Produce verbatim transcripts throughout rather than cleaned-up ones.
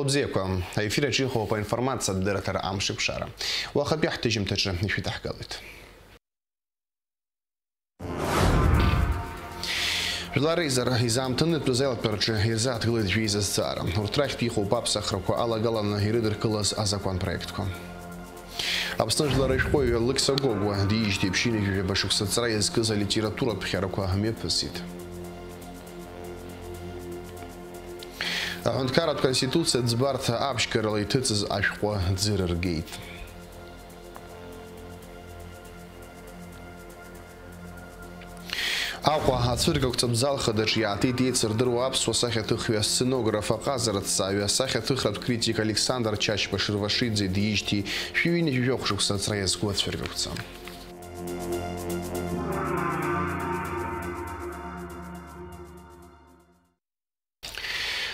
Бзиақәа, аефир аҿы иҟоуп аинформациатә дырраҭара Амшеикәшара. Уахатәи ҳҭыжьымҭаҿы ишәыдаҳгалоит. Жәлар реизара изаамҭанытәыз аилатәараҿы ирзааҭгылеит жәеиза зҵаара. Урҭ рахьтә иҟоуп аԥсахрақәа алагаланы ирыдыркылаз азакәан проектқәа. Аԥсны жәлар рышәҟәыҩҩы Лықьса Гогәуа диижьҭеи ԥшьынҩажәи жәаба шықәса аҵра иазкыз алитературатә хьарақәа мҩаԥысит. Аҳәынҭқарратә конституциа ӡбарҭа аԥшьгарала иҭыҵыз ашәҟәы ӡырыргеит. Аҟәа ацәыргақәҵатә зал хадаҿ иаатит еицырдыруа аԥсуа сахьаҭыхҩы, асценограф, аҟазара ҭҵааҩы, асахьаҭыхратә критик Александр Чачба Шервашиӡе диижьҭеи шәи ҩынҩажәи жәохә шықәса аҵра иазку ацәыргақәҵа.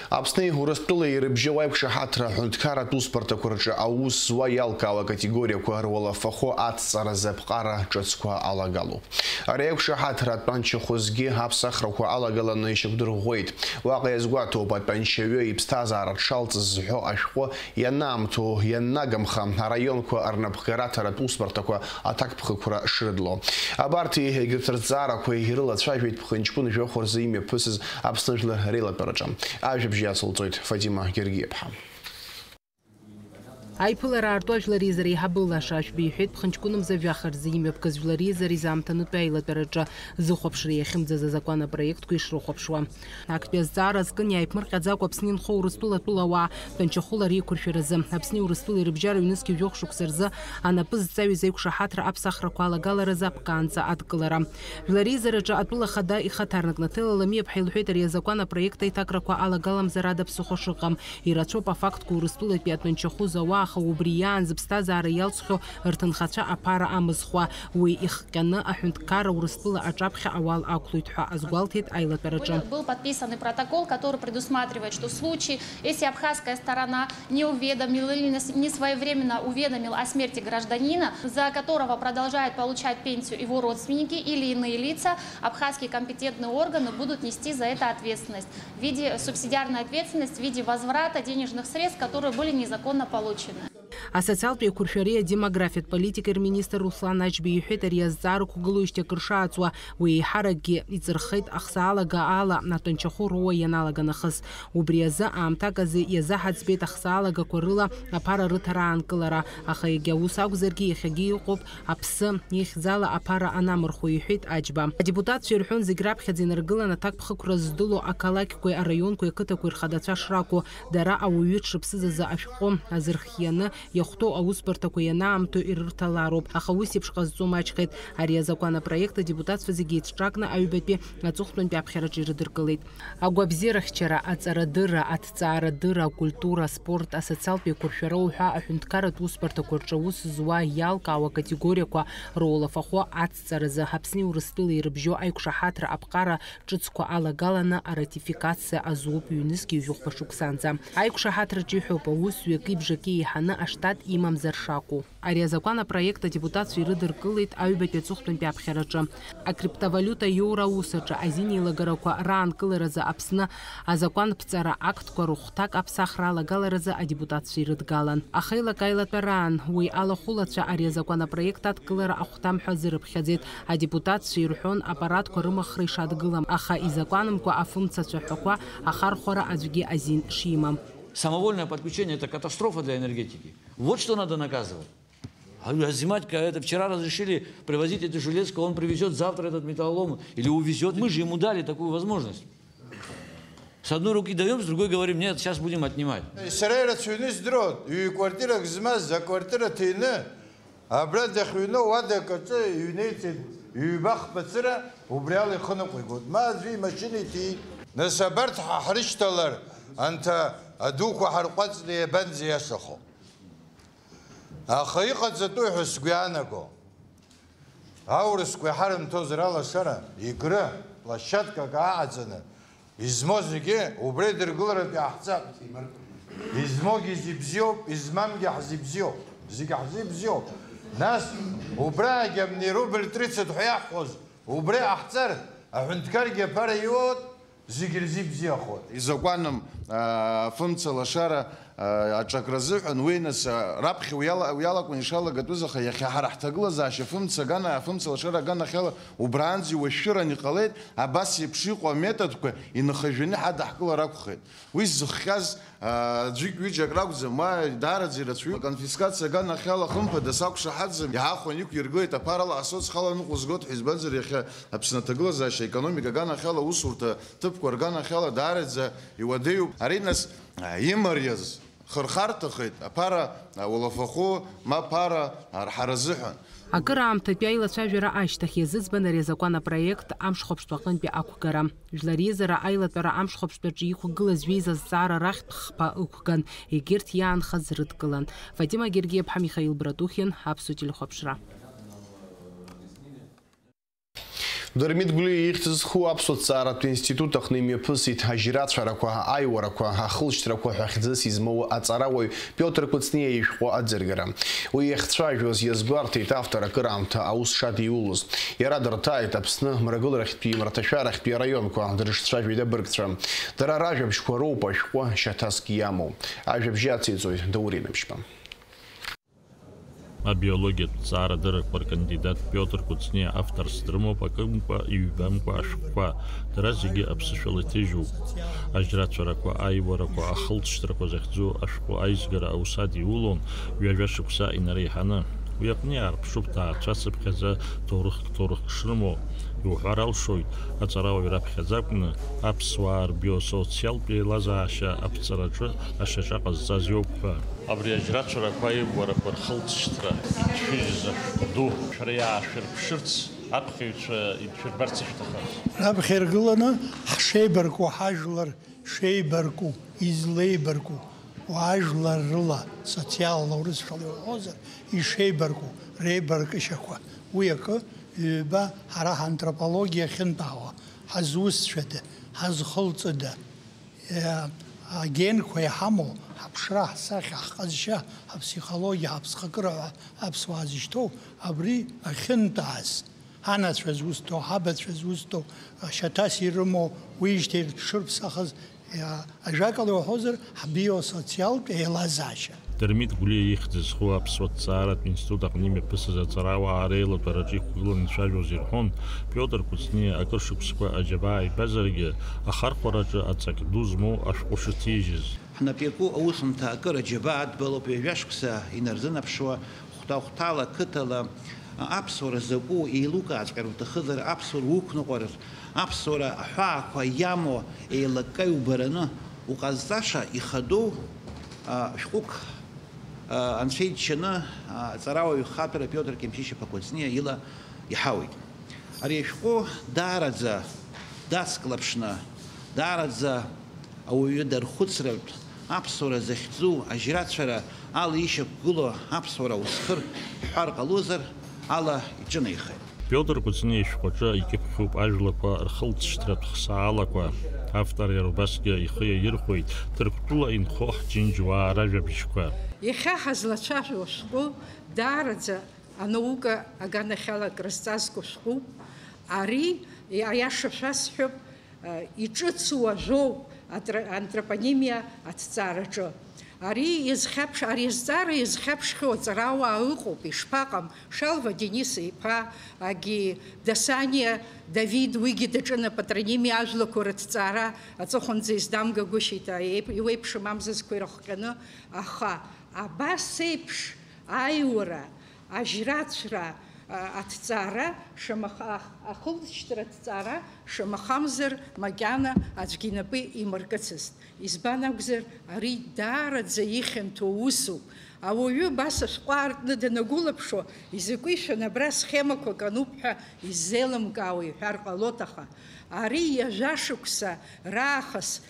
Аԥсни Урыстәылеи ирыбжьоу аиқәшаҳаҭра аҳәынҭқарратә усбарҭақәа рҿы аус зуа иалкаауа акатегориақәа руалафахәы аҵҵаразы аԥҟара ҿыцқәа алагалоуп. Ари аиқәшаҳаҭра атәанчахәызгьы аԥсахрақәа алагаланы ишьақәдырӷәӷәеит. Уаҟа иазгәаҭоуп атәанчаҩы иԥсҭазаара дшалҵыз зҳәо ашәҟәы ианаамҭоу, ианнагамха, араионқәа рнапхгараҭаратә усбарҭақәа аҭакԥхықәра шрыдло. Абарҭи егьырҭ рызҵаарақәеи ирылацәажәеит Ԥхынҷкәын жәохә рзы имҩаԥысыз Аԥсны жәлар реилатәараҿы. Ажәабжь иацылҵоит Фатима Гергиаԥҳа. Аиԥылара аарту ажәлар реизара еиҳабы Лаша Ашәба иҳәеит, Ԥхынҷкәын мза жәаха рзы имҩаԥгаз жәлар реизара изаамҭанытәи аилатәараҿы зыхәаԥшра иахьымӡаз азакәан апроектқәа ишрыхәаԥшуа. Актәи азҵаара азкын иааиԥмырҟьаӡакәа Аԥсны инхо Урыстәыла атәылауаа тәанчахәыла реиқәыршәаразы, Аԥсни Урыстәылеи рыбжьара ҩнызқьи жәохә шықәса рзы анапы зҵаҩыз аиқәшаҳаҭра аԥсахрақәа алагаларазы аԥкаанӡа адкылара. Жәлар реизараҿы атәыла ахада ихаҭарнак Наҭела Ламиаԥҳа илҳәеит ари азакәан апроект аиҭакрақәа алагаламзар ада ԥсыхәа шыҟам. Ирацәоуп афактқәа Урыстәылатәи атәанчахәы зауа, аха убри иаан зыԥсҭазаара иалҵхьоу рҭынхацәа аԥара амызхуа. Уи ихҟьаны аҳәынҭқарра Урыстәыла аҿаԥхьа ауал ақәлоит ҳәа азгәалҭеит аилатәараҿы. Был подписан и протокол, который предусматривает, что в случае, если абхазская сторона не уведомил или не с-, не своевременно уведомил о смерти гражданина, за которого продолжают получать пенсию его родственники или иные лица, абхазские компетентные органы будут нести за это ответственность в виде субсидиарной ответственности, в виде возврата денежных средств, которые были незаконно получены. Асоциалтә еиқәыршәареи адемографиатә политикеи рминистр Руслан Аџьба иҳәеит, ари азҵаара ықәгылоижьҭеи акыр шааҵуа, уи еиҳаракгьы иҵырхеит ахсаалага ала атәанчахәы роуа ианалага нахыс. Убри азы аамҭак азы иазаҳаӡбеит ахсаалагақәа рыла аԥара рыҭара аанкылара, аха егьа ус акәзаргьы иахьагьы иҟоуп аԥсы, ихьӡала аԥара анамырхәо, иҳәеит Аџьба. Адепутатцәа ирҳәон зегь раԥхьаӡа инаргылан аҭакԥхықәра здыло ақалақьқәеи араионқәеи ақыҭақәеи рхадацәа шракәу, дара ауаҩы дшыԥсыз азы ашәҟәы азырхианы иахәҭоу аусбарҭақәа ианаамҭоу ирырҭалароуп, аха ус еиԥш ҟазҵо маҷхеит. Ари азакәан апроект адепутатцәа зегьы еицҿакны аҩбатәи аҵыхәтәантәи аԥхьараҿы ирыдыркылеит. Агәабзиарахьчара, аҵарадырра, аҭҵаарадырра, акультура, аспорт, асоциалтә еиқәыршәара уҳәа аҳәынҭқарратә усбарҭақәа рҿы аус зуа иалкаау акатегориақәа роулафахәы ацҵаразы Аԥсни Урыстәылеи ирыбжьоу аиқәшаҳаҭра аԥҟара ҿыцқәа алагаланы аратификациа азуп ҩнызқьи жәохәба шықәсанӡа. Аиқәшаҳаҭраҿы иҳәоуп аус ҩаки бжаки еиҳаны аштат имамзар шакәу. Ари азакәан апроект адепутатцәа ирыдыркылеит аҩбатәи аҵыхәтәантәи аԥхьараҿы. Акриптовалиута аиура аус аҿы азин еилагарақәа раанкыларазы Аԥсны азакәанԥҵара актқәа рыхәҭак аԥсахра алагаларазы адепутатцәа ирыдгалан. Ахеилак аилатәараан уи алахәылацәа ари азакәан апроект адкылара ахәҭам ҳәа азырыԥхьаӡеит. Адепутатцәа ирҳәон аппаратқәа рымхра ишадгылам, аха изакәанымкәа афымца цәаҳәақәа ахархәара аӡәгьы азин шимам. Самовольное подключение — это катастрофа для энергетики. Вот что надо наказывать. А, а снимать, ка-, это вчера разрешили привозить эту железку, он привезёт завтра этот металлолом или увезёт. Мы же ему дали такую возможность. С одной руки даём, с другой говорим: «Нет, сейчас будем отнимать». Сара ирацәаҩны издыруан, ҩ-квартирак змаз, аквартира ҭины, абра дахьыҩноу уадак аҿы иҩнеицеит ҩба-хԥа цыра, убри ала ихы ныҟәигоит. Ма аӡәы имашьына иҭиит. Нас абарҭ ҳа ҳрышьҭалар, анҭ адуқәа ҳарҟәаҵны иабанӡа иашахо? Аха иҟаҵатәуи ҳәа сгәы иаанаго, аурысқәа иҳарымҭозар алашара, Егры, площадкак ааҟаҵаны, измоу зегьы убра идыргыларатәы иаҳҵап. Измоугьы зибзиоуп, измамгьы ҳзибзиоуп, зегьы ҳзибзиоуп. Нас убраагьы абни рубль тридцать ҳәа иаҳҳәоз, убра иҟаҳҵар, аҳәынҭқаргьы аԥара иоут, Зегьы рзы ибзиахоит. Изакәаным, аа, афымца лашара, аа, аҿакра азыҳәан, уи нас, аа, раԥхьа уи ала-, уи алакәын ишалагатәыз, аха иахьа ҳара ҳҭагылазаашьа афымца агана, афымца лашара аганахьала убраанӡа иуашәшәыран иҟалеит, абас еиԥш иҟоу аметодқәа инахыжәжәаны иҳадаҳкылар акәхеит. Уи зыхҟьаз, аа, аӡәык-ҩыџьак ракәӡам, уа даараӡа ирацәаҩуп. Аконфискациа аганахьала, хымԥада, сақәшаҳаҭӡам, иаҳахәан иқәиргылеит, аԥарала асоцхала ныҟәызгоит ҳәа, избанзар, иахьа Аԥсны аҭагылазаашьа аекономика аганахьала аусурҭа ҭыԥқәа рганахьала даараӡа иуадаҩуп. Ари, нас, имариаз хырхарҭахеит, аԥара, ауалафахәы, ма аԥара арҳара азыҳәан. Акыраамҭатәи аилацәажәара ашьҭахь иазыӡбан ари азакәан апроект амшхәаԥштә аҟынтәи ақәгара. Жәлар реизара аилатәара амшхәаԥштәаҿы иқәгылаз жәеиза азҵаара рахьтә хԥа ықәган, егьырҭ иаанхаз рыдкылан. Фатима Гергиаԥҳа, Михаил Братухин, Аԥсуа телехәаԥшра. Дырмит Гәлиа ихьӡ зху аԥсуа ҭҵааратә институт аҟны имҩаԥысит ажьрацәарақәа, аиуарақәа, ахылҵшьҭрақәа ҳәа хьӡыс измоу аҵарауаҩ Пиотр Кәыҵниа ишәҟәы аӡыргара. Уи иахьцәажәоз иазгәарҭеит автор акыраамҭа аус шадиулоз. Иара дырҭааит Аԥсны мрагыларахьтәи, мраҭашәарахьтәи араионқәа, дрыҿцәажәеит абыргцәа. Дара ражәабжьқәа роуп ашәҟәы шьаҭаск иамоу. Ажәабжь иациҵоит Даур Инапшьба. Абиологиатә ҭҵаарадыррақәа ркандидат Пиотр Кәыҵниа авторс дрымоуп акымкәа, иҩбамкәа ашәҟәқәа. Дара зегьы аԥсышәала иҭыжьуп. Ажьрацәарақәа, аиуарақәа, ахылҵшьҭрақәа захьӡу ашәҟәы аизгара аус адиулон ҩажәа шықәса инареиҳаны. Уи аҟны иаарԥшуп ҭаацәацыԥхьаӡа ҭоурыхк, ҭоурыхк шрымоу. Иуҳәар алшоит, аҵарауаҩ раԥхьаӡа акәны аԥсуаа рбиосоциалтә еилазаашьа аԥҵараҿы ашьаҿа ҟазҵаз иоуп ҳәа. Абри ажьрацәарақәа аиуарақәа рхылҵшьҭра иҭшәыжьыз ашәҟәы ду шәара иаашәырԥшырц, аԥхьаҩцәа идшәырбарц ишәҭахыз. Раԥхьа иргыланы ҳшеибарку, ҳажәлар шеибарку, излеибарку, уаажәлар рыла, социалла урысшәала иуҳәозар, ишеибарку, реибаркышьақәа, уи акы, ҩба, ҳара ҳантропологиа ахьынтәаауа, ҳазусҭцәада, ҳазхылҵыда, Агенқәа иҳамоу, ҳаԥшра, ҳсахьа, ҳҟазшьа, ҳаԥсихологиа, ҳаԥсхакыра ҳәа аԥсуаа зышьҭоу, абри ахьынтәааз, ҳанацәа зусҭоу, ҳабацәа зусҭоу, шьаҭас ирымоу, уиижьҭеи дшырԥсахыз, ажәакала иуҳәозар, ҳбиосоциалтә еилазаашьа. Дырмит Гәлиа ихьӡ зху аԥсуа ҭҵааратә институт аҟны имҩаԥысыз аҵарауаа реилатәараҿы иқәгыланы ицәажәоз ирҳәон, Пиотр Кәыҵниа акыр шықәсқәа аџьабаа ибазаргьы, ахархәараҿы аҵак ду змоу ашәҟәы шыҭижьыз. Ҳнап иаку аусумҭа акыр аџьабаа адбалоуп, ҩажәа шықәса инарзынаԥшуа, хәҭа-хәҭала, қыҭала, аԥсуара закәу еилукааҵәҟьар уҭахызар, аԥсуара уқәныҟәарыр, аԥсуара аҳәаақәа иамоу еилакка иубараны уҟазҵаша ихадоу, а, шәҟәык, а, анцәа иџьшьаны, а, аҵарауаҩ хатәра Пиотр Кемшьышьаԥа Кәыҵниа ила иҳауеит. Ари ашәҟәы даараӡа дацклаԥшны, даараӡа ауаҩы дархәыцратә, аԥсуара захьӡу, ажьрацәара ала ишьақәгылоу аԥсуара аусхыр ҳҳәар ҟалозар, ала иҿынеихеит. Пиотр Кәыҵниа ишәҟәаҿы икьыԥхьуп ажәлақәа рхылҵшьҭратә хсаалақәа. Автор иара убасгьы ихы иаирхәеит Ҭырқәтәыла инхо ҳџьынџьуаа ражәабжьқәа. Иахьа ҳазлацәажәо ашәҟәы даараӡа анаука аганахьала акрызҵазкуа шәҟәуп. Ари, аиаша шәасҳәап, иҿыцу ажәоуп атра-, антропонимиа аҭҵаараҿы. Ари иазхьаԥш-, ари азҵаара иазхьаԥшхьоу аҵарауаа ыҟоуп, ишԥаҟам, Шалва Денис-иԥа, агьи Дасаниа Давид, уигьы даҿын апатронимиа ажәлақәа рыҭҵаара аҵыхәанӡа изҭамгагәышьеит, аиеип-, иуеиԥшым амзызқәа ирыхҟьаны, аха абас еиԥш аиуара, ажьрацәра, а, аҭҵаара, шамаха-, ах-, ахылҵшьҭра аҭҵаара, шамахамзар, макьана аӡәгьы инапы имыркыцызт. Избан акәзар, ари даараӡа ихьанҭоу усуп. Ауаҩы абас ашәҟәы аартны данагәылаԥшуа, изакәи шәан абра схемақәак ануп ҳәа иззеилымкаауа иҳәар ҟалоит, аха ари ҩажәа шықәса раахыс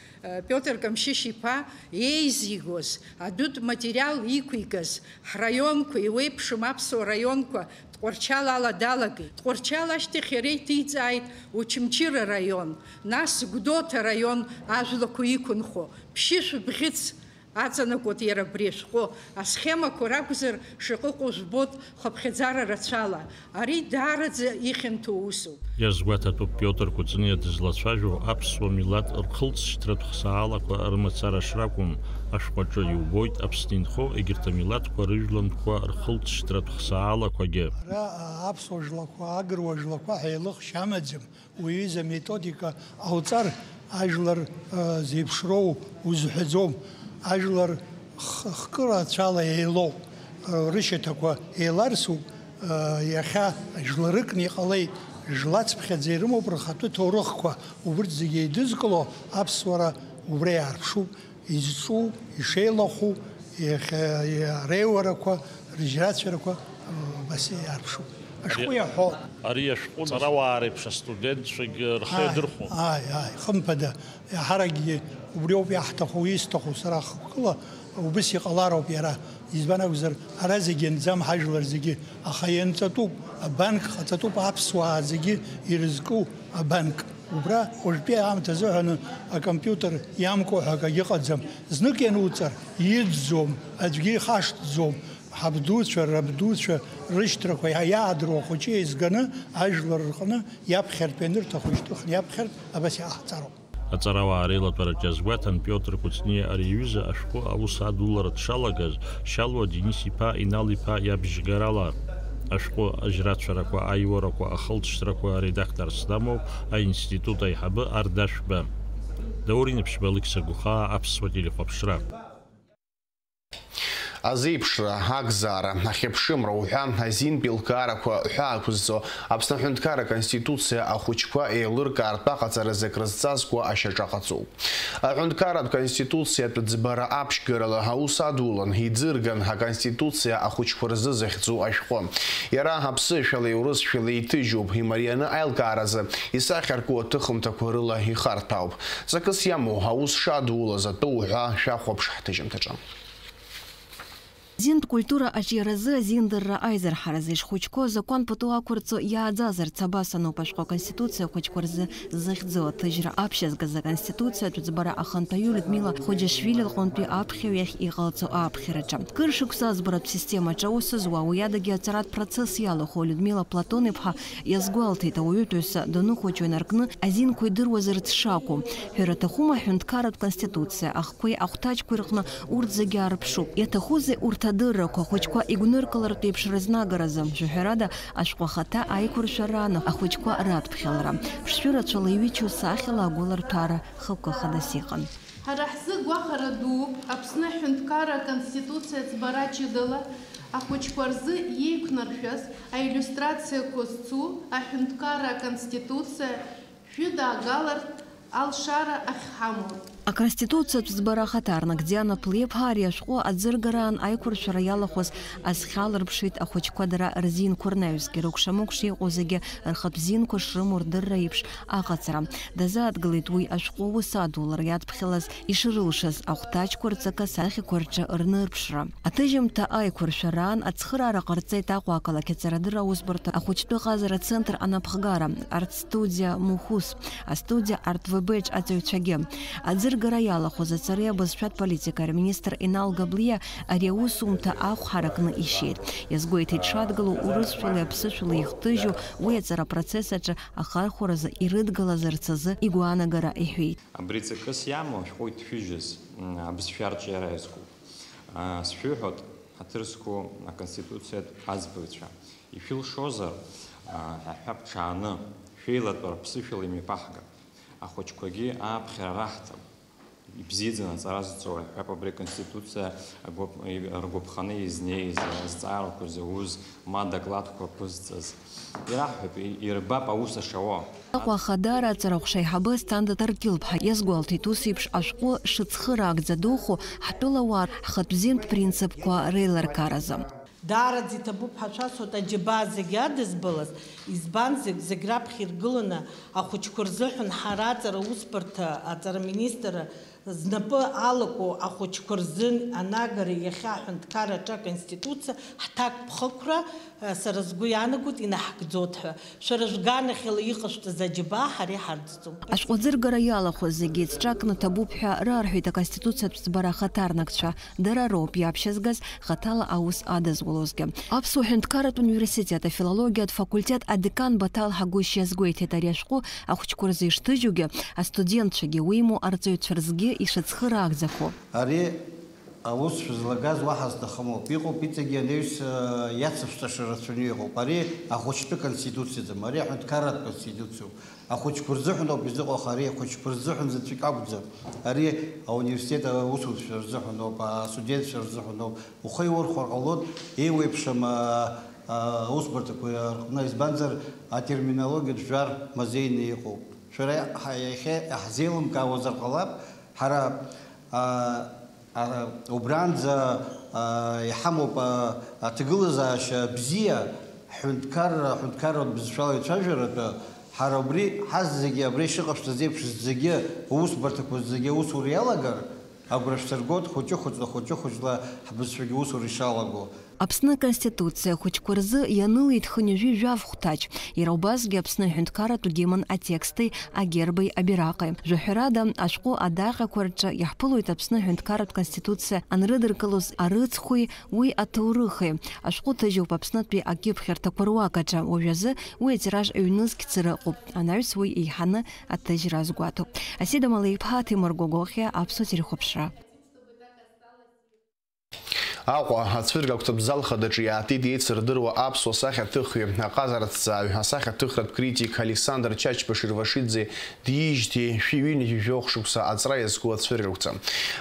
Пиотр Камшьышь-иԥа еизигоз, адәытә материал иқәикыз, ҳраионқәа, еиуеиԥшым аԥсуа раионқәа Тҟәарчал ала далагеит. Тҟәарчал ашьҭахь иара иҭиҵааит Очамчыра раион, нас Гәдоуҭа раион ажәлақәа иқәынхо, ԥшьышә бӷьыц Аҵанакуеит иара абри ашәҟәы. Асхемақәа ракәзар, шаҟа ыҟоу жәбоит, хыԥхьаӡара рацәала. Ари даараӡа ихьанҭоу усуп. Иазгәаҭатәуп, Пиотр Кәыҵниа дызлацәажәо аԥсуа милаҭ рхылҵшьҭратә хсаалақәа рымацара шракәым. Ашәҟәаҿы иубоит Аԥсны инхо егьырҭ амилаҭқәа рыжәлантәқәа рхылҵшьҭратә хсаалақәагьы. Ара аԥсуа жәлақәа, агыруа жәлақәа ҳәа еилыхшьа амаӡам. Уи аҩыза аметодика ҟауҵар, ажәлар зеиԥшроу узҳәаӡом. Ажәлар хкы рацәала еилоуп, рышьаҭақәа еиларсуп. Иахьа жәларыкны иҟалеит, жәлацԥхьаӡа ирымоуп рхатәы ҭоурыхқәа. Убырҭ зегьы еидызкыло аԥсуара убра иаарԥшуп. Изҿу, ишеилахәу, иахьа, реиуарақәа, рыжьрацәарақәа абас иаарԥшуп. Ашәҟәы иаҳәо. Ари ашәҟәы ҵарауаа реиԥш астудентцәагьы рхы Ааи, иадырхәон. Ааи, ааи, хымԥада, еиҳаракгьы убриоуп иаҳҭаху, исҭаху сара хықәкыла убыс иҟалароуп иара. Избан акәзар, ара зегьы ианӡам ҳажәлар зегьы, аха ианҵатәуп, абанк ҟаҵатәуп аԥсуаа зегьы ирызку абанк. Убра уажәтәи аамҭа азыҳәаны акомпиутер иамкуа ҳәа акагьы ыҟаӡам. Знык иануҵар, иӡӡом, аӡәгьы ихашҭӡом. Ҳабдуцәа, рабдуцәа рышьҭрақәа иа-, иаадыруа ахәыҷы еизганы ажәлар рҟны иаԥхьартә ианырҭаху ишьҭыхны иаԥхьартә абас иҟаҳҵароуп. Аҵарауаа реилатәараҿ иазгәаҭан Пиотр Кәыҵниа ари аҩыза ашәҟәы аус адулара дшалагаз, Шьалуа Денис-иԥа Инал-иԥа иабжьгарала. Ашәҟәы ажьрацәарақәа, аиуарақәа, ахылҵшьҭрақәа аредакторс дамоуп аинститут аиҳабы Ардашәба. Даур Инаԥшьба, Алықьса Гәхаа, Аԥсуа телехәаԥшра. Азеиԥшра, агзаара, ахьыԥшымра уҳәа азинтә еилкаарақәа ҳәаа ақәызҵо Аԥсны Аҳәынҭқарра Аконституциа ахәыҷқәа еилыркаартә аҟаҵаразы акрызҵазкуа ашьаҿа ҟаҵоуп. Аҳәынҭқарратә Конституциатә ӡбара аԥшьгарала аус адулан, иӡырган Аконституциа ахәыҷқәа рзы захьӡу ашәҟәы. Иара аԥсышәалеи урысшәалеи иҭыжьуп, имарианы аилкааразы исахьарку аҭыхымҭақәа рыла ихарҭәаауп. Ҵакыс иамоу аус шадулаз атәы уҳәа шәахәаԥш ҳҭыжьымҭаҿы. Зинтә культура аҿиаразы азиндырра аизырҳаразы ишхәыҷқәоу азакәан пату ақәырҵо иааӡазарц абас ануп ашәҟәы Аконституциа ахәыҷқәа рзы зыхьӡу аҭыжьра аԥшьазгаз Аконституциатә ӡбара ахантәаҩы Людмила Хоџьашвили Лҟәантәи аԥхьаҩ иахь иҟалҵо ааԥхьараҿы. Кыр шықәса аӡбаратә системаҿы аус зуа, уи адагьы аҵаратә процесс иалахәу Людмила Платон-иԥҳа иазгәалҭеит, ауаҩытәыҩса даныхәыҷу инаркны азинқәа идыруазарц шакәу. Ҳәара аҭахума, аҳәынҭқарратә конституциа ахқәеи ахәҭаҷқәеи рҟны урҭ зегьы аарԥшуп. Иаҭахузеи урҭ адыррақәа, ахәыҷқәа игәныркылартә еиԥш рызнагаразы, жәаҳәарада, ашәҟәы ахаҭа аиқәыршәарааны ахәыҷқәа радԥхьалара. Ԥшшәы рацәала иҩычоу сахьала агәыларҭәаара хықәкы хадас иҟан. Ҳара ҳзы гәахәара дууп Аԥсны аҳәынҭқарра аконституциа ӡбара ҷыдала ахәыҷқәа рзы иеиқәнаршәаз аиллиустрациақәа зцу аҳәынҭқарра аконституциа шәыдаагалартә алшара ахьҳамоу. Аконституциатә ӡбара ахаҭарнак Диана Плиаԥҳа ари ашәҟәы аӡыргараан аиқәыршәара иалахәыз азхьаалырԥшит ахәыҷқәа дара рзинқәа рнаҩсгьы, рыкәша-мыкәша иҟоу зегьы рхатә зинқәа шрымоу рдырра еиԥш аҟаҵара. Дазааҭгылеит уи ашәҟәы аус адулара иадԥхьалаз ишрылшаз ахәҭаҷқәа рҵакы асахьақәа рҿы рнырԥшра. Аҭыжьымҭа аиқәыршәараан ацхыраара ҟарҵеит Аҟәа ақалақь аҵарадырра аусбарҭа ахәыҷтәы ҟазара ацентр анапхгара, арт-студиа Мухус, астудиа Арт ВБ-ҿ аҵаҩцәагьы. Аӡыргара иалахәыз аҵареи абызшәатә политикеи рминистр Инал Габлиа ари аусумҭа ахә ҳаракны ишьеит. Иазгәеиҭеит дшадгылоу урысшәалеи аԥсышәалеи ихҭыжьу уи аҵара апроцесс аҿы ахархәаразы ирыдгалазарц азы игәаанагара иҳәеит. Абри ҵакыс иамоу ашәҟәы иҭшәыжьыз, м, абызшәа арҿиара иазку. А, сшәыҳәоит, ҳаҭыр зқәу аконституциатә аӡбаҩцәа, ишәылшозар, а, аҳәа ԥҽааны, шәеилатәара ԥсышәала имҩаԥаҳгап. Ахәыҷқәагьы ааԥхьара раҳҭап. Ибзиаӡаны аҵара зҵоу, иаҳҳәап, абри аконституциа агәаԥ-, ргәаԥханы изнеиз, азҵаарақәа зауз, ма докладқәа ԥызҵаз. Ираҳҳәап, и-, ирбап аус ашауа. Аҟәа Ахадара аҵарахәша аиҳабы Асҭанда Таркьыл-ԥҳа иазгәалҭеит, ус еиԥш ашәҟәы шыцхыраагӡа духу ҳтәылауаа ҳхатә зинтә принципқәа реилыркааразы. Даараӡа иҭабуп ҳәа шәасҳәоит аџьабаа зегьы адызбалаз, избанзар, зегь раԥхьа иргыланы ахәыҷқәа рзыҳәан ҳара аҵара усбарҭа аҵара министрра Знапы алаку ахәыҷқәа рзын анагара иахьа аҳәынҭқарра аҿы аконституциа ҳҭакԥхықәра, сара сгәы иаанагоит, инаҳгӡоит ҳәа. Шәара шәганахьала иҟашәҵаз аџьабаа ҳара иҳарӡӡом. Ашәҟәыӡыргара иалахәыз зегьы еицҿакны ҭабуп ҳәа рарҳәеит аконституциатә ӡбара ахаҭарнакцәа. Дара роуп иаԥшьызгаз хаҭала аус адызулозгьы. Аԥсуа ҳәынҭқарратә университет афилологиатә факультет адекан Баҭал Ҳагәышь иазгәеиҭеит, ари ашәҟәы ахәыҷқәа рзы ишҭыжьугьы, астудентцәагьы, уимоу арҵаҩцәа рзгьы ишыцхыраагӡақәо. Ари аус шәызлагаз уаҳа зҭахымоуп. Иҟоуп иҵегьы анаҩс, э, иацышәҵаша рацәаны иҟоуп. Ари ахәыҷтәы конституциаӡам, ари аҳәынҭқарратә конституциоуп. Ахәыҷқәа рзыҳәан ауп изыҟоу, аха ари ахәыҷқәа рзыҳәан заҵәык акәӡам. Ари ауниверситет аусуцәа рзыҳәан ауп, астудентцәа рзыҳәан ауп. Ухы иурхәар ҟалоит, еиуеиԥшым, а, а, аусбарҭақәа рҟны, избанзар, атерминологиатә жәар мазеины иҟоуп. Шәара ҳа-, иахьа иаҳзеилымкаауазар ҟалап, ҳара, а, а, убранӡа, а, иҳамоуп, а, аҭагылазаашьа бзиа, ҳҳәынҭқарра, аҳәынҭқарратә бызшәала ицәажәаратәы, ҳара убри ҳазегьы, абра ишыҟашәҵаз еиԥш зегьы, аусбарҭақәа зегьы аусура иалагар, агәра шәсыргоит, хәыҷы-хәыҷла, хәыҷы-хәыҷла ҳбызшәагьы усура ишалаго. Аԥсны Аконституциа ахәыҷқәа рзы ианылеит хынҩажәи жәаф хәҭаҷ, иара убасгьы Аԥсны аҳәынҭқарратә гимн атексти агерби абираҟи. Жәаҳәарада, ашәҟәы адаҟьақәа рҿы иаҳԥылоит Аԥсны аҳәынҭқарратә Конституциа анрыдыркылоз арыцхәи уи аҭоурыхи. Ашәҟәы ҭыжьуп Аԥснытәи акьыԥхьырҭақәа руак аҿы. Уажәазы уи атираж ҩнызқь цыра ыҟоуп. Анаҩс уи еиҳаны аҭыжьра азгәаҭоуп. Асида Малеиԥҳа, Ҭемыр Гогохиа, Аԥсуа телехәаԥшра. Аҟәа ацәыргақәҵатә зал хадаҿы иаатит еицырдыруа аԥсуа сахьаҭыхҩы, аҟазара аҭҵааҩ, асахьаҭыхратә критик Александр Чачба-Шервашиӡе диижьҭеи шәи ҩынҩажәи жәохә шықәса аҵра иазку ацәыргақәҵа.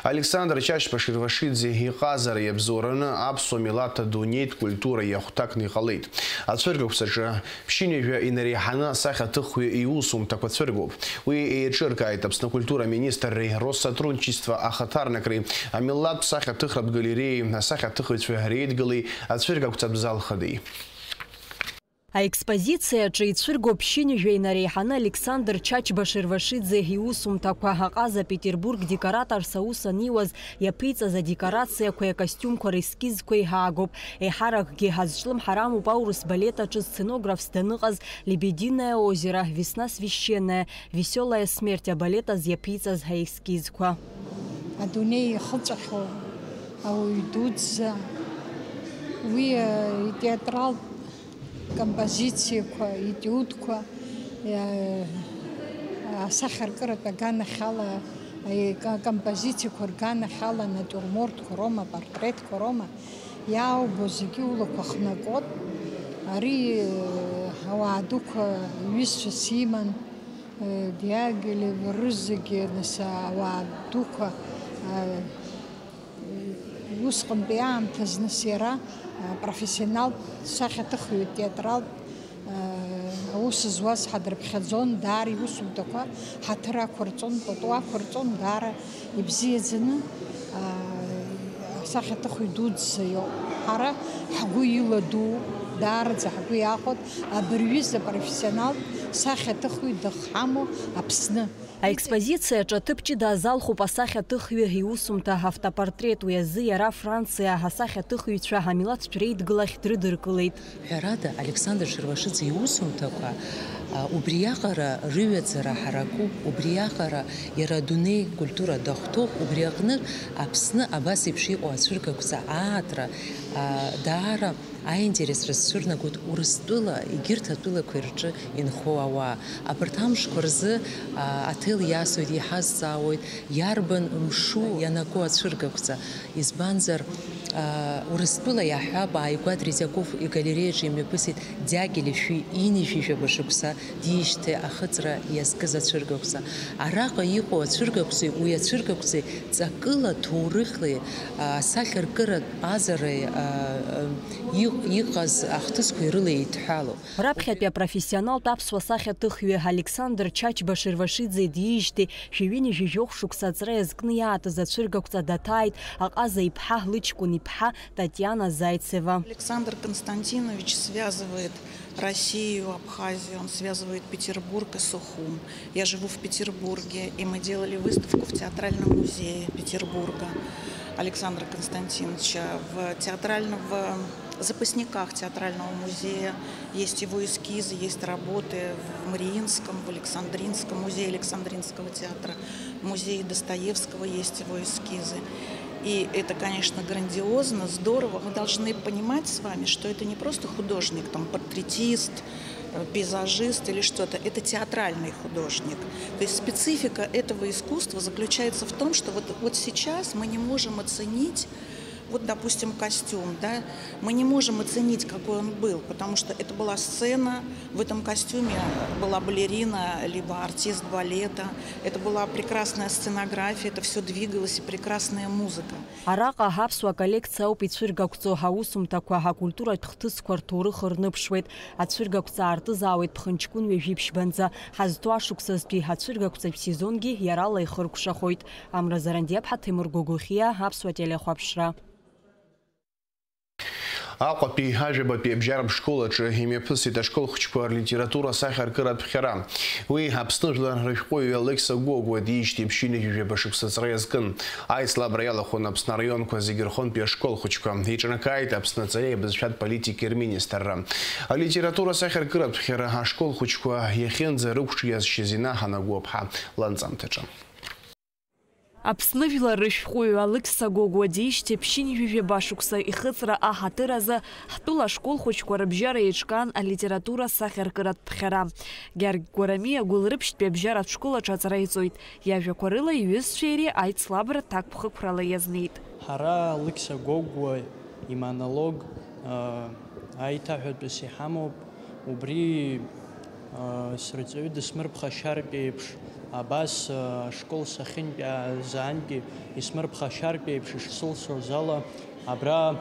Александр Чачба-Шервашиӡе иҟазара иабзоураны аԥсуа милаҭ адунеитә культура иахәҭакны иҟалеит. Ацәыргақәҵаҿы ԥшьынҩажәа инареиҳаны асахьаҭыхҩы иусумҭақәа цәыргоуп. Уи еиҿыркааит Аԥсны акультура министрреи Россотрудничество ахаҭарнакреи, амилаҭтә сахьаҭыхратә галереи, асахьаҭыхыҩцәа реидгылеи ацәыргақәҵатә зал хадеи. Аекспозициа аҿы ицәыргоуп ԥшьынҩажәа инареиҳаны Александр Чачба-Шервашиӡе иусумҭақәа, аҟаза Петербург декораторс аус аниуаз иаԥиҵаз адекорациақәеи акостиумқәа рескизқәеи ҳаагоуп. Еиҳаракгьы ҳазҿлымҳар амоуп аурыс балет аҿы сценографс даныҟаз Лебединое озеро, Весна священная, Весёлая смерть абалет азы иаԥиҵаз аескизқәа. Адунеи ихыҵәахьоу ауаҩ дуӡӡа, уи, э, итеатралтә композициақәа, итиудқәа, э, асахьаркыратә аганахьала, э, ка-, композициақәа рганахьала, натиурмортқәа роума, портретқәа роума, иаубо зегьы улақәа хнакуеит. Ари, э, ауаа дуқәа, ҩызцәас иман, э, Диагилев рызегьы, нас, ауаа дуқәа, э, Усҟантәи аамҭазы нас иара, а, профессионалтә сахьаҭыхҩы, театралтә, а, аус зуаз ҳадырԥхьаӡон, даара иусумҭақәа ҳаҭыр ақәырҵон, пату ақәырҵон, даара ибзиаӡаны, а, асахьаҭыхҩы дуӡӡа иоуп. Ҳара ҳгәы иладуу, даараӡа ҳгәы иахәоит абырҩыза профессионалтә сахьаҭыхҩы дахҳамоу Аԥсны. Аекспозициаҿы аҭыԥ ҷыда азалхуп асахьаҭыхҩы иусумҭа автопортрет, уи азы иара Франциа асахьаҭыхҩцәа амилаҭтә реидгылахь дрыдыркылеит. Ҳәарада, Александр Шервашиӡе иусумҭақәа, а, убриаҟара рыҩаӡара ҳаракуп, убриаҟара иара адунеи культура дахәҭоуп, убри аҟнытә Аԥсны абас еиԥш иҟоу ацәыргақәҵа аартра, а, даара аинтерес рызцәырнагоит Урыстәыла, егьырҭ атәылақәеи рҿы инхо ауаа. Абарҭ амшқәа рзы, а, аҭел иасуеит, иҳазҵаауеит, иарбан мшу ианаго ацәыргақәҵа. Избанзар, а, Урыстәыла иаҳҳәап, ааигәа Третьяков игалереиаҿы имҩаԥысит Диагилев шәи ҩынҩажәи жәаба шықәса диижьҭеи ахыҵра иазкыз ацәыргақәҵа. Араҟа иҟоу ацәыргақәҵеи уи ацәыргақәҵеи ҵакыла, ҭоурыхлеи, а, асахьаркыратә ҟазареи, а, а, иҟ-, иҟаз ахҭысқәеи рыла еидҳәалоуп. Раԥхьатәи апрофессионалтә аԥсуа сахьаҭыхҩы Александр Чачба-Шервашиӡе диижьҭеи шәи ҩынҩажәи жәохә шықәса аҵра иазкны иаатыз ацәыргақәҵа даҭааит аҟаза иԥҳа лыҷкәын Ԥҳа Татиана Зайцева. Александр Константинович связывает Россию, Абхазию, он связывает Петербург и Сухум. Я живу в Петербурге, и мы делали выставку в Театральном музее Петербурга Александра Константиновича. В театральном, в запасниках Театрального музея есть его эскизы, есть работы в Мариинском, в Александринском, музее Александринского театра, в музее Достоевского есть его эскизы. И это, конечно, грандиозно, здорово. Мы должны понимать с вами, что это не просто художник, там, портретист, э, пейзажист или что-то. Это театральный художник. То есть специфика этого искусства заключается в том, что вот, вот сейчас мы не можем оценить, вот, допустим, костюм, да, мы не можем оценить, какой он был, потому что это была сцена, в этом костюме была балерина, либо артист балета, это была прекрасная сценография, это все двигалось, и прекрасная музыка. Араҟа ҳаԥсуа коллекциа ауп ицәыргақәҵо, ҳаусумҭақәа, ҳакультуратә хҭысқәа рҭоурых рныԥшуеит. Ацәыргақәҵа аартызаауеит ԥхынҷкәын ҩажәи ԥшьбанӡа. Ҳазҭо ашықәсазтәи ацәыргақәҵатә сезонгьы иарала ихыркәшахоит. Амра Зарандиаԥҳа, Ҭемыр Гогохиа, Аԥсуа телехәаԥшра. Аҟәатәи ажәабатәи абжьаратә школ аҿы имҩаԥысит ашкол хәыҷқәа рлитература асахьаркыратә ԥхьара. Уи Аԥсны жәлар рышәҟәыҩҩы Алықьса Гогәуа диижьҭеи ԥшьынҩажәи жәаба шықәса ҵра иазкын. Аицлабра иалахәын Аԥсны араионқәа зегьы рҟынтәи ашкол хәыҷқәа. Еиҿнакааит Аԥсны аҵареи абызшәатә политики рминистрра. Алитература асахьаркыратә ԥхьара ашкол хәыҷқәа иахьынӡарықәҿиазшьаз инаҳанаго аԥҳа ланҵамҭаҿы. Аԥсны жәлар рышәҟәыҩҩы Алықьса Гогәуа диижьҭеи ԥшьынҩажәи жәаба шықәса ихыҵра аҳаҭыр азы ҳтәыла ашкол хәыҷқәа рыбжьара еиҿкаан алитература асахьаркыратә ԥхьара. Гьаргь Гәарамиа Гәылрыԥшьтәи абжьаратә школ аҿы аҵара иҵоит. Иажәақәа рыла иҩызцәеи иареи аицлабра ҭакԥхықәрала иазнеит. Ҳара Алықьса Гогәуа имонолог, аа, аиҭаҳәатәыс иҳамоуп. Убри, аа, сырҵаҩы дысмырԥхашьартә еиԥш, абас, аа, ашкол сахьынтәаазаангьы исмырԥхашьартә еиԥш ишсылшоз ала, абра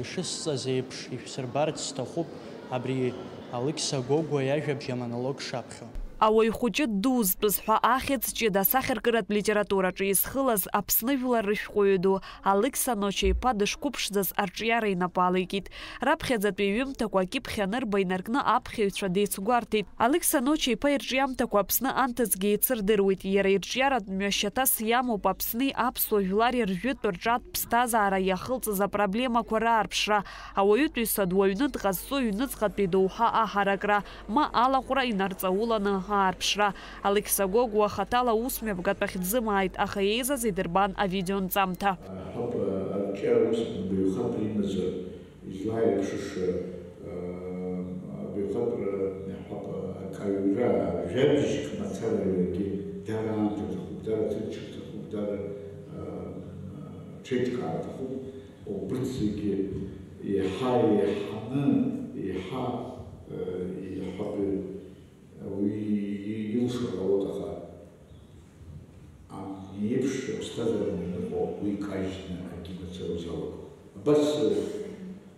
ишысҵаз еиԥш ишәсырбарц сҭахуп абри Алықьса Гогәуа иажәабжь амонолог шаԥхьо. Ауаҩ хәыҷы ддузтәыз ҳәа ахьӡ ҷыда асахьаркыратә литератураҿы изхылаз Аԥсны жәлар рышәҟәыҩҩы ду Алықьса Ноча-иԥа дышқәыԥшӡаз арҿиара инапы алеикит. Раԥхьаӡатәи иҩымҭақәа акьыԥхь анырба инаркны аԥхьаҩцәа деицгәарҭеит. Алықьса Ноча-иԥа ирҿиамҭақәа Аԥсны анҭыҵгьы еицырдыруеит, иара ирҿиаратә мҩашьаҭас иамоуп Аԥсни аԥсуа жәлари ржәытә рҿатә ԥсҭазаара иахылҵыз апроблемақәа раарԥшра, ауаҩытәыҩса дуаҩны дҟазҵо ҩныҵҟатәи доуҳа аҳаракра, ма алаҟәра инарҵауланы аарԥшра. Алықьса Гогәуа хаҭала аусмҩаԥгатәахь дзымааит, аха еизаз идырбан авидеонҵамҭа. Ҳоп, арҿиара ус баҩхатәра имазар, излааирԥшыша, баҩхатәра, ҳоп, акаҩра, жәабжьк мацара иаргьы дара аамҭа аҭахуп, дара аҭынчра аҭахуп, дара, ҽеиҿкаара аҭахуп. Убырҭ зегьы еиҳа еиҳаны, еиҳа, еиҳа Уи илшо ҟалоит, аха амни еиԥш аԥсҭазаара аныҟоу уи кажьны акгьы мацара узалаго. Абас,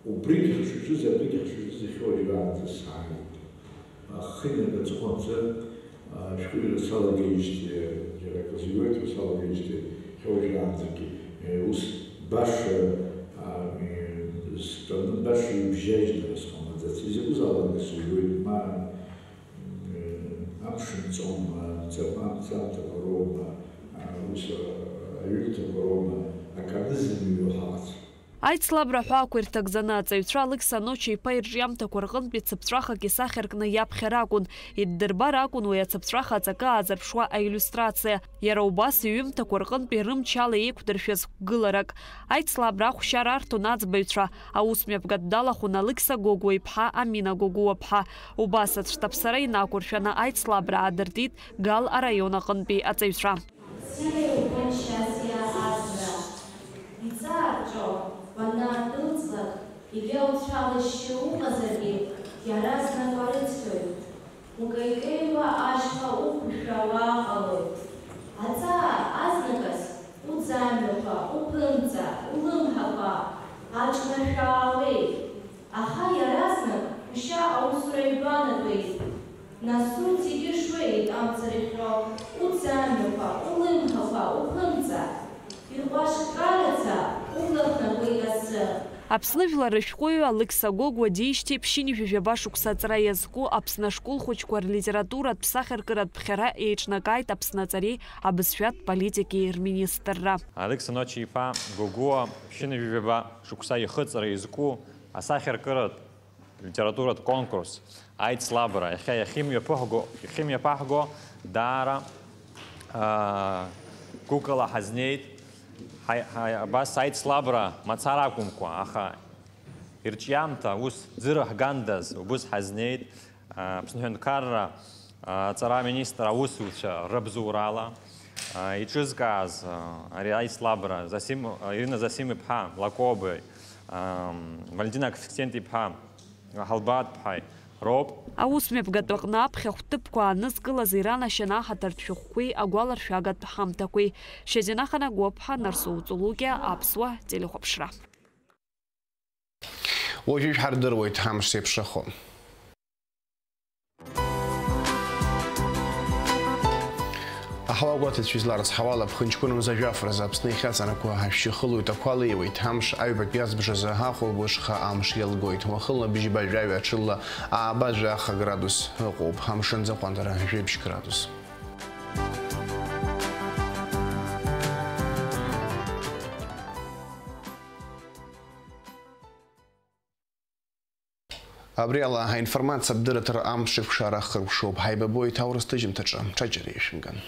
убригь ҳшаҿыз, абригь ҳшаҿыз иахьа уажәраанӡа сааит. Ахы инарбаҵәҟьо анҵы, ашәҟәыҩҩра салагеижьҭеи, џьара акы зыҩуеит ҳәа салагеижьҭеи, иахьа уажәраанӡагьы, э, ус баша, а, э, стәаны баша ибжьажьны сҟамлаӡац. Изакәызаалакгьы сыҩуеит, ма Амшын ҵоума, ҵаҟа амҵамҭақәа роума, ус аҩымҭақәа роума, акы анызмыҩуа ҳаҟаӡам. Аицлабра аҳәаақәа ирҭагӡаны аҵаҩцәа Алықьса Ноча-иԥа ирҿиамҭақәа рҟынтәи цыԥҵәахак исахьаркны иаԥхьар акәын, иддырбар акәын уи ацыԥҵәаха аҵакы аазырԥшуа аиллиустрациа. Иара убас иҩымҭақәа рҟынтәи рымч ала еиқәдыршәаз қәгыларак. Аицлабра ахәшьара арҭон аӡбаҩцәа, аусмҩаԥгатә далахәын Алықьса Гогәуа-иԥҳа Амина Гогәуа-ԥҳа. Убас аӡә ҭаԥсара инақәыршәаны аицлабра аадыртит Гал араион аҟынтәи аҵаҩцәа. Бзиа иубон Шьасиа Азра. Иҵаарҵәо уанаадәылҵлак, егьа уцәалашьшьы уҟазаргьы, иаразнак уарыцқьоит. Укеикеиуа ашьха уқәшәа уааҟалоит. Аҵаа азныказ уӡамҩақәа, уԥынҵа, улымҳақәа аҿнашәаауеит. Аха иаразнак ушьа аусура ҩбанатәеит. Нас урҭ зегьы шуеит амца рыхьҟьо, уӡамҩақәа, улымҳақәа, уԥынҵа. Иҟәашкараӡа улахнагоит асы. Аԥсны жәлар рышәҟәыҩҩы Алықьса Гогәуа диижьҭеи ԥшьынҩажәи жәаба шықәса аҵра иазку Аԥсны ашкол хәыҷқәа рлитературатә сахьаркыратә ԥхьара еиҿнакааит Аԥсны аҵареи абызшәатә политикеи рминистрра. Алықьса Ночи-иԥа Гогәуа ԥшьынҩажәи жәаба шықәса ихыҵра иазку асахьаркыратә литературатә конкурс Аицлабра иахьа иахьымҩаԥыҳго, иахьымҩаԥаҳго даара, аа, гәыкала ҳазнеит. Ҳаи-, ҳаи-, абас аицлабра мацара акәымкәа, аха ирҿиамҭа ус ӡырыҳгандаз убыс ҳазнеит. Аԥсны аҳәынҭқарра аҵара аминистр аусзуҩцәа рыбзоурала, а, иҿызкааз, а, ари аицлабра Засим, а, Ирина Засим-иԥҳа Лакобеи, ам, Валентина Коэффициент-иԥҳа Ҳалбаатԥҳаи роуп. Аусмҩаԥгатә аҟны аԥхьахә ҭыԥқәа аанызкылаз иранашьан аҳаҭыртә шәҟәқәеи агәаларшәагатә ҳамҭақәеи. Шьазина Ханагәаԥҳа, Нарсоу Ҵулукьа, Аԥсуа телехәаԥшра. Уажәы шәҳардыруеит ҳамш зеиԥшрахо. Аҳауа гәаҭацәа изларыцҳауала, ԥхынҷкәынымза жәаф рзы Аԥсны ихьаҵанакуа ашәшьы хылоит, ақәа леиуеит, ҳамш аҩбатәи азбжазы ахәылбыҽха амш иалгоит, уахынла быжьба жәаҩа, аҽынла ааба жәаха градус ыҟоуп, амшынӡ аҟәандара жәеиԥшь градус. Абри ала аинформациа бдырраҭара амш еиқәшара хыркәшоуп. Ҳаибабоит аурыс ҭыжьымҭаҿы. Ҽаџьара ишәымган.